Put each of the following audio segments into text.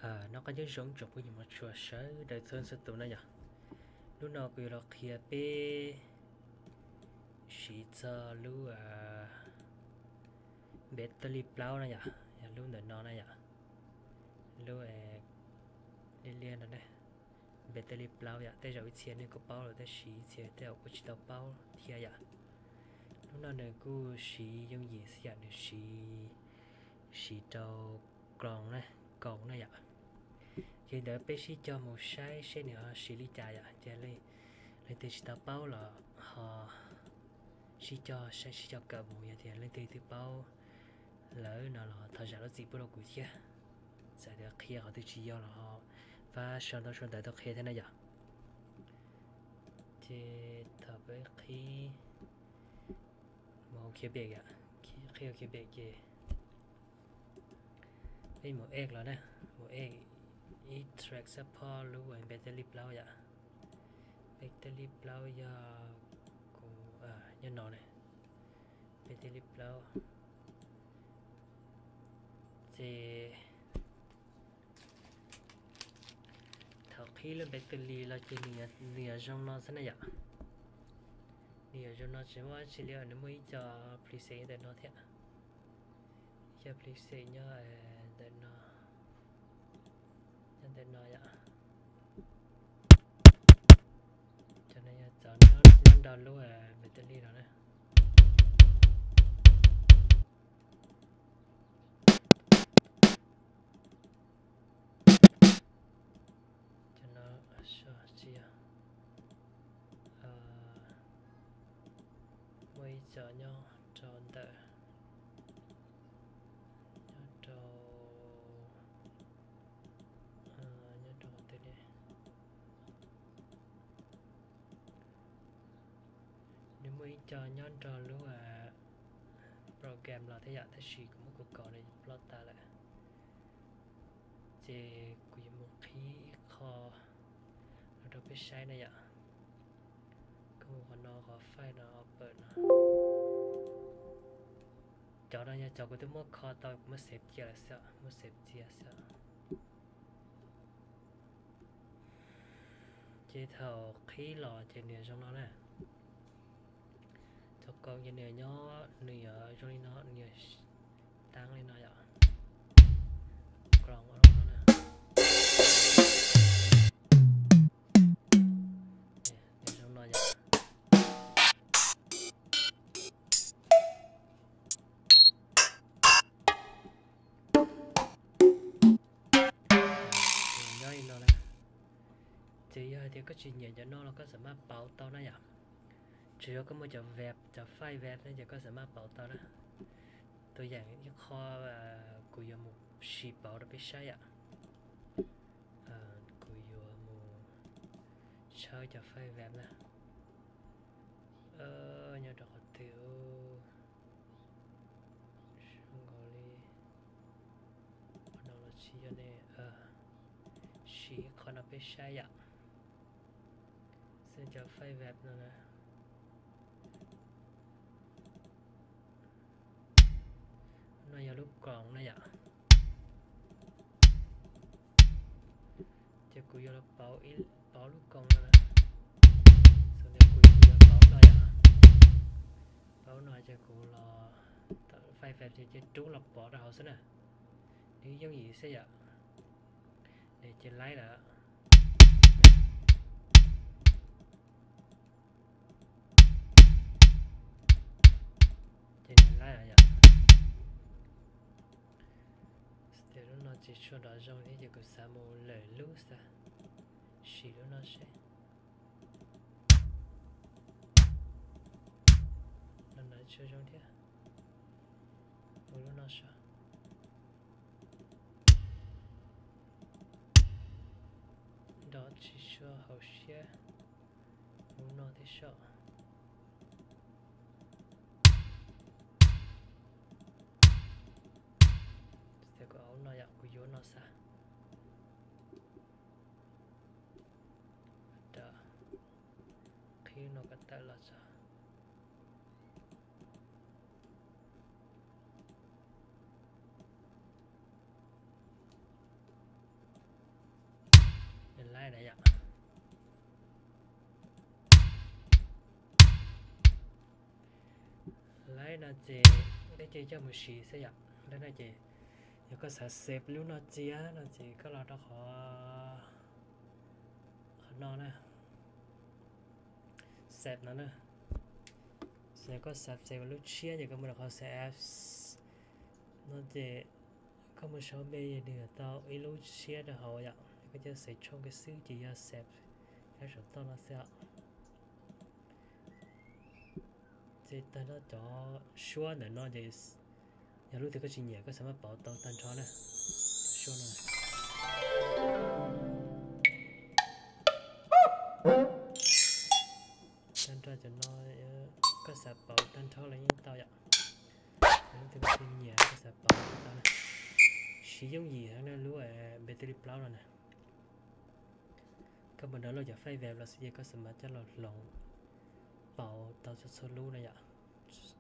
Noj qab nyob zoo tsoom phooj ywg mog tshua sawv daws txhua txhua tus na yom. Hnub no kuv yuav los qhia peb siv txog lub battery plaub na yom, yog lub ntawm no na yom, lub liab liab no ne, battery plaub yom. Tej zaum ib txhia nej kuj paub lawm tab sis ib txhia tej zaum kuj tsis tau paub thiab yom. Hnub no nws kuj siv yooj yim xwb yom, nws siv, siv rau koos na, koos na yom. Ces ntawd peb sib cog mus saib seb nws ho siv li cas yom. Ces leej twg tsis tau paub los ho sib cog saib sib cog kawm mus, yog tias leej twg twb paub lawm no los thov zam lub txim pub rau kuv thiab. Txawm tias qhia qhov twg tsis yog los ho pab sau ntaub sau ntawv tuaj qhia thiab na yom. Ces thaum peb qhib mus hauv Cubase, qhib hauv Cubase ces peb mus add los na, mus add ib track support lub battery plaub yom. Battery plaub yog kuv, nyob no ne, battery plaub. Ces thaum qhib lub battery los ces nws yuav zoo no xwb na yom. Nws yuav zoo no tsis muaj dab tsi li, nws muaj ib co preset ntawm no thiab. Ib co preset nyob ntawm no, nyob ntawm no yom. Cov no yog cov nyob nrog lub battery no na. Cov no tsis yog, muaj ib co nyob rau ntawm, nyob rau, nyob rau qhov twg ne? Nws muaj ib co nyob nrog lub program los thiab yom, tab sis kuv muab kuv kaus no ploj tas lawm. Ces kuv yuav mus qhib ib qho los rau peb saib na yom. Koj mus qhov no, qhov file no, output no. Cov no yog cov kuv twb muab kho tau, kuv muab save cia lawm xwb, muab save cia xwb. Ces thaum qhib los ces nws zoo no na. Cov koos ces nws nyob, nws yuav zoo li no, nws yuav taab li no yom. Koos ua no na. Nws zoo no yom. Nws nyob li no na. Ces yog hais tias koj tsis nyiam cov no los koj xam maj pauv tau na yom. Tsuas yog koj muaj cov wave, cov file wave ne ces koj xam maj pauv tau na. Tus yeem ib qho kuv yuav mus sim pauv rau peb saib yom. Kuv yuav mus tshawb cov file wave na. Nyob rau qhov twg? Zoo nkaus li qhov no los tsis yog ne. Sim qhov no peb saib yom. Xwb cov file wave no na. No yog lub koos na yom. Ces kuv yuav los pauv, pauv lub koos no na. Xws li kuv yuav pauv no yom. Pauv no ces kuv los, file wave ces rub los pov rau hauv xwb na. Nws yooj yim xwb yom. Nws ces laib lawm. Ces nws laib lawm yom. Tias lub no tsis tshua nrov zoo thiab ces kuv xav mus lawm lub xav sim lub no seb. No nrov tsis zoo thiab. Mus lub no seb. Nrov tsis tshua haum siab. Mus no thiab seb. Tias kuv au no yom, kuv yuav no xav. Qhib no kom tawm los tso. Laib no ces peb cia coj mus siv xwb yom. Laib no ces yog koj xav save lub no cia no ces koj los rau qhov, qhov no na, save no na. Yog koj xav save lub tshiab ces koj mus rau qhov save as no ces koj mus sau me nws tau ib lub tshiab rau hauv yom. Koj cia save tshooj kiag xwb ces yog save nyob saum toj no xwb os. Ces tag no cov suab ntawm no ces yog lub twg koj tsis nyiam koj xav maj pauv tau tag nrho na. Suab no tag nrho cov no koj xav pauv tag nrho los yeej tau yom. Lub twg koj tsis nyiam koj xav pauv tau na. Siv yooj yim heev na lub battery plaub no na. Koj mus download cov file web los xwb ces koj xav mas coj los hloov pauv tau txhua txhua lub na yom. Txhua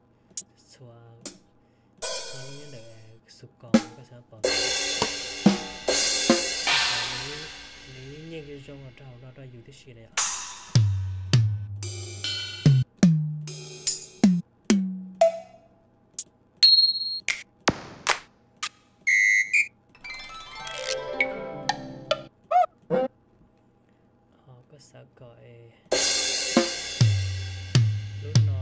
txhua lub nyob ntawm xu koos koj xav pauv tau. Nws yeej zoo zoo rau hauv no rau yus tib si na yom. Ho koj xav kom lub no,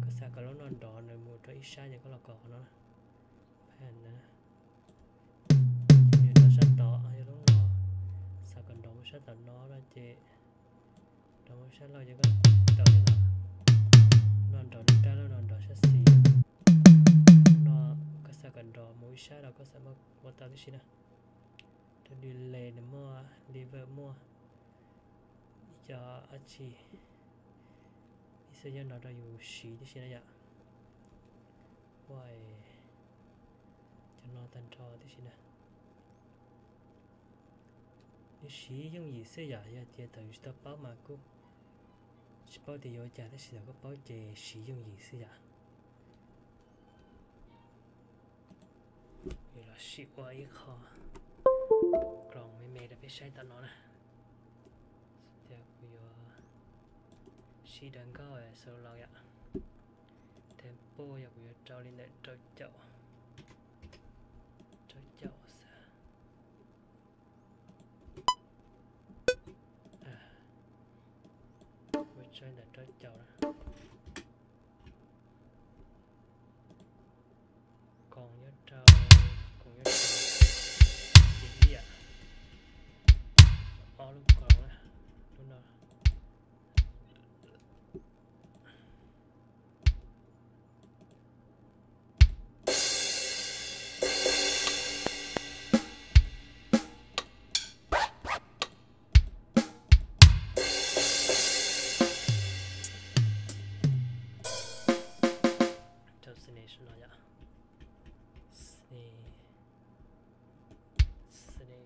koj xav kom lub no nrov nws mus rau ib sab ces koj los kom qhov no. Nws nrov sab tod, yog lub no xav kom nrov mus sab tom no no ces nrov mus sab laug ces koj tau li no. No nrov li rab, lub no nrov sab xis. No koj xav kom nrov mus ib sab los koj xav ua tau tib si na. Rau delay nws muaj, reverb muaj, ib co dab tsi, ib xwb nyob no rau yus siv tib si na yom. Ua cov no tag nrho tib si na. Nws siv yooj yim xwb yom, yog tias thaum yus tsis tau paub mas kuj tsis paub tias yuav ua cas, tab sis thaum koj paub ces siv yooj yim xwb yom. Yus los sim ua ib qho Cloud me me rau peb saib tom no na. Tias kuv yuav siv dav nkauj solo los yom. Tempo yog kuv yuav rau li ntawm rau caum, rau caum xwb. Kuv tso ntawm rau caum na. Koom nyob rau, koom nyob rau ib yam, ob lub koom na, lub no. Rau snare no yom. Snare, snare.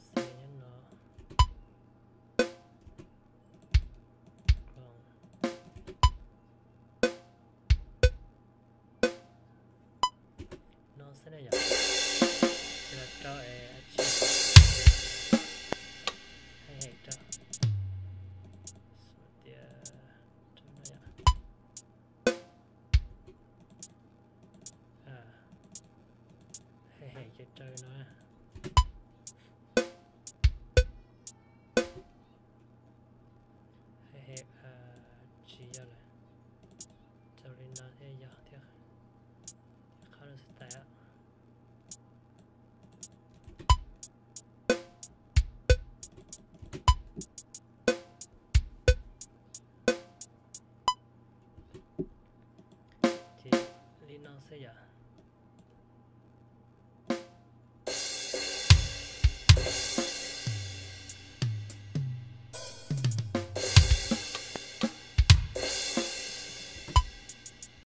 Snare nyob no. No xwb na yom. Ces los rau es dab tsi, hi-hat rau. Tias rau no yom. Hi-hat ces rau no. Hi-hat tsis yog lawm, rau li no thiaj yog thiab, thiaj qhab lub style. Ces li no xwb yom.